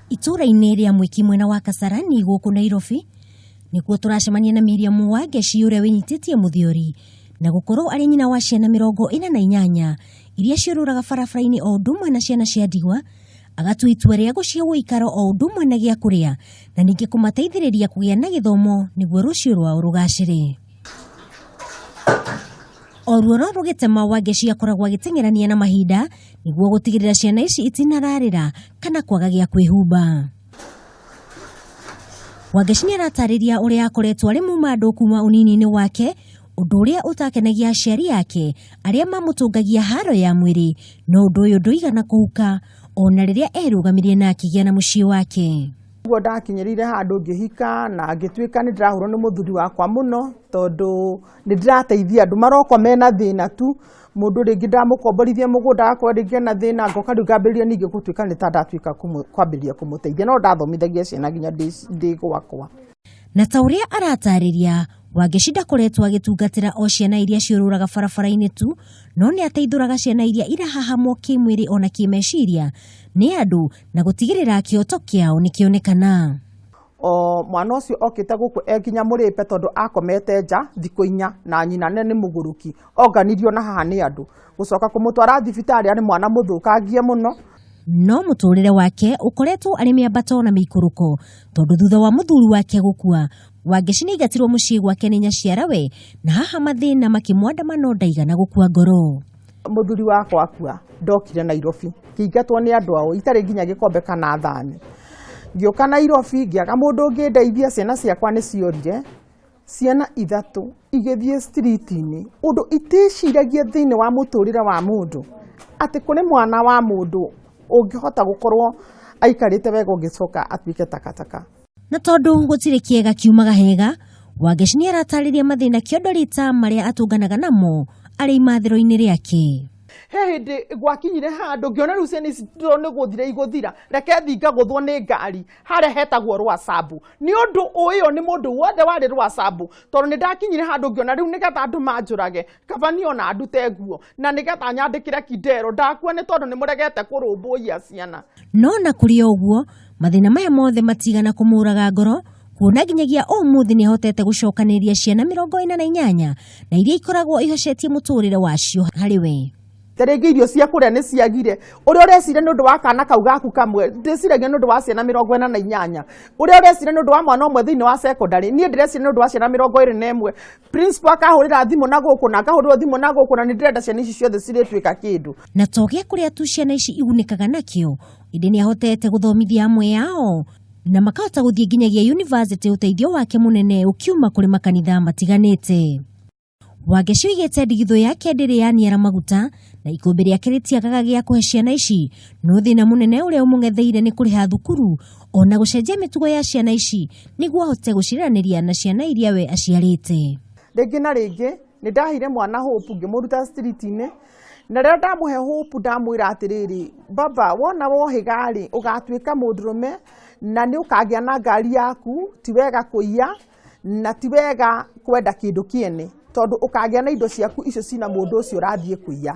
Itũũra-inĩ rĩa Mwiki mwena wa Kasarani gũkũ Nairobi nĩkuo tũracemania na Miriam Wangeci ũrĩa wĩnyitĩtie mũthiori na gũkorwo arĩ nyina wa ciana 48 iria ciũrũraga barabara-inĩ o ũndũ ũmwe na ciana cia ndigwa, agatua itua rĩa gũcihe ũikaro o ũndũ ũmwe na gĩa kũrĩa na ningĩ kũmateithĩrĩria kũgĩa na gĩthomo nĩguo rũciũ rwao rũgacĩre. O ruoro rũgĩtema Wangeci akoragwo agĩteng'erania na mahinda nĩguo gũtigĩrĩra ciana ici itinararĩra kana kwaga gĩa kwĩhumba. Wangeci nĩ aratarĩria ũrĩa akoretwo arĩ muma andũ kuma ũnini-inĩ wake, ũndũ ũrĩa ũtakenagia aciari ake arĩa mamũtũngagia haro ya mwĩrĩ, no ũndũ ũyũ ndũigana kũhuka ona rĩrĩa erũgamirie na akĩgĩa na mũciĩ wake. Nĩguo ndakinyĩrĩire handũ ngĩhika na ngĩtuĩka nĩ ndĩrahũrwo nĩ mũthuri wakwa mũno, tondũ nĩ ndĩrateithia andũ maroka mena thĩna tu, mũndũ rĩngĩ ndamũkomborithia mũgũnda agakorwo rĩngĩ ena thĩna, ngoka rĩu ngambĩrĩria ningĩ gũtuĩka nĩ ta ndatuĩka kwambĩrĩria kũmũteithia, no ndathomithagia ciana nginya ndĩ gwakwa. Na ta ũrĩa aratarĩria, Wangeci ndakoretwo agĩtungatĩra o ciana iria ciũrũraga barabara-inĩ tu, no nĩ ateithũraga ciana iria irahahamwo kĩmwĩrĩ ona kĩmeciria nĩ andũ na gũtigĩrĩra kĩhoto kĩao nĩ kĩonekana. O mwana ũcio okĩte gũkũ e nginya mũrĩpe tondũ akomete nja thikũ 4 na nyina nĩ mũgũrũki, onganirio na haha nĩ andũ gũcoka kũmũtwara thibitarĩ arĩ mwana mũthũkangie mũno. No mũtũrĩre wake ũkoretwo arĩ mĩambato na mĩikũrũko tondũ thutha wa mũthuri wake gũkua, Wangeci nĩ aingatirwo mũciĩ gwake nĩ nyaciarawe na haha mathĩna makĩmwandama no ndaigana gũkua ngoro. Mũthuri wakwa akua ndokire Nairobi ngĩingatwo nĩ andũ ao itarĩ nginya gĩkombe kana thani, ngĩũka Nairobi ngĩaga mũndũ ũngĩndeithia, ciana ciakwa nĩ ciorire, ciana 3 igĩthiĩ street-inĩ, ũndũ iteciragia thĩinĩ wa mũtũrĩre wa mũndũ atĩ kũrĩ mwana wa mũndũ ũngĩhota gũkorwo aikarĩte wega ũngĩcoka atuĩke takataka. Na tondũ gũtirĩ kĩega kiumaga hega, Wangeci nĩ aratarĩria mathĩna kĩondorita marĩa atũnganaga namo arĩ imathĩro-inĩ rĩake. He hĩndĩ gwakinyire handũ ngĩona rĩu ciana ici ndĩrona nĩ gũthira igũthira, reke thiĩ ngagũthwo nĩ ngari harĩa hetagwo Rwasambu, nĩ ũndũ ũĩyo nĩ mũndũ wothe warĩ Rwasambu, tondũ nĩ ndakinyire handũ ngĩona rĩu nĩgetha andũ manjũrage kaba niĩ ona ndute nguo na nĩgetha nyandĩkĩre kidero ndakua nĩ tondũ nĩ mũregete kũrũmbũiya ciana. No na kũrĩ o ũguo mathĩna maya mothe matigana kũmũraga ngoro, kuona nginyagia ũmũthĩ nĩ ahotete gũcokanĩrĩria ciana 48 na iria ikoragwo ihocetie mũtũrĩre wacio harĩ we. Ta rĩngĩ irio cia kũrĩa nĩ ciagire, ũrĩa ũreciria nĩ ũndũ wa kana kau gaku kamwe, ndĩciragia nĩ ũndũ wa ciana 48, ũrĩa ũreciria nĩ ũndũ wa mwana ũmwe thĩinĩ wa secondary, niĩ ndĩreciria nĩ ũndũ wa ciana 21. Principal akahũrĩra thimũ na gũkũ na akahũrĩrwo thimũ na gũkũ, na nĩ ndĩrenda ciana ici ciothe cirĩtuĩka kĩndũ. Na to gĩa kũrĩa tu ciana ici igunĩkaga nakĩo, ĩndĩ nĩ ahotete gũthomithia amwe ao na makahota gũthiĩ nginyagia university, ũteithio wake mũnene ũkiuma kũrĩ makanitha matiganĩte. Wangeci oigĩte ndigithũ yake ndĩrĩ yaniara maguta na ikũmbĩ rĩake rĩtiagaga gĩa kũhe ciana ici, no thĩna mũnene ũrĩa ũmũng'etheire nĩ kũrĩha thukuru ona gũcenjia mĩtugo ya ciana ici nĩguo ahote gũciranĩria na ciana iria we aciarĩte. Rĩngĩ na rĩngĩ nĩ ndaheire mwana hope ngĩmũruta street-inĩ, na rĩrĩa ndamũhe hope ndamwĩra atĩrĩrĩ, baba wona wohĩga rĩ ũgatuĩka mũndũrũme na nĩ ũkagĩa na ngari yaku, ti wega kũiya na ti wega kwenda kĩndũ kĩene tondũ ũkagĩa na indo ciaku icio cina mũndũ ũcio ũrathiĩ kũiya.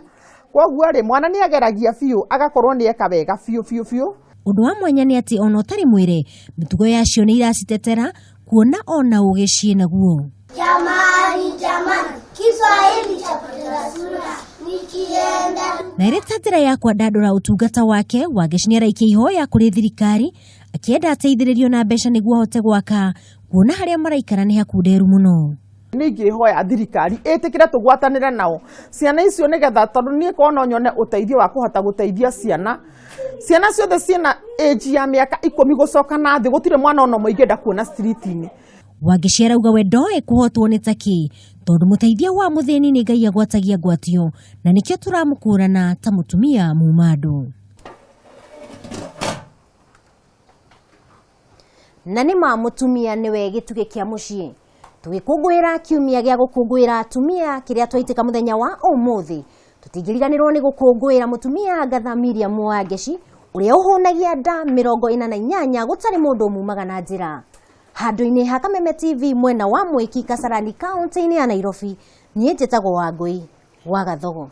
Koguo rĩ mwana nĩ ageragia biũ agakorwo nĩ eka wega biũ biũ biũ. Ũndũ wa mwanya nĩ atĩ ona ũtarĩ mwĩre mĩtugo yacio nĩ iracitetera kuona ona ũgĩ ciĩ naguo. Jamani, jamani, Kiswahili chapoteza sura nikienda. Na ĩrĩ ta njĩra ya kwandandũra ũtungata wake, Wangeci nĩ araikia ihoya kũrĩ thirikari akĩenda ateithĩrĩrio na mbeca nĩguo ahote gwaka, kuona harĩa maraikara nĩ hakunderu mũno. Nĩ ingĩhoya thirikari ĩtĩkĩre tũgwatanĩre nao ciana icio nĩgetha, tondũ niĩ korwo no nyone ũteithio wa kũhota gũteithia ciana, ciana ciothe ciĩna age ya mĩaka 10 gũcoka na thĩ, gũtirĩ mwana ona ũmwe ingĩenda kuona street-inĩ. Wangeci arauga we ndoĩ kũhotwo nĩ ta kĩ, tondũ mũteithia wa mũthĩni nĩ Ngai agwatagia ngwatio, na nĩkĩo tũramũkũrana ta mũtumia muma andũ. Na nĩ ma mũtumia nĩwe gĩtugĩ kĩa mũciĩ. Tũgĩkũngũĩra kiumia gĩa gũkũngũĩra atumia kĩrĩa twaitĩka mũthenya wa ũmũthĩ, tũtingĩriganĩrwo nĩ gũkũngũĩra mũtumia Ngatha Miriam Wangeci ũrĩa ũhũnagia nda 48 gũtarĩ mũndũ ũmumaga na njĩra. Handũ-inĩ ha Kameme TV mwena wa Mwĩki Kasarani kaunti-inĩ ya Nairobi, niĩ njĩtagwo Wangũi wa Gathogo.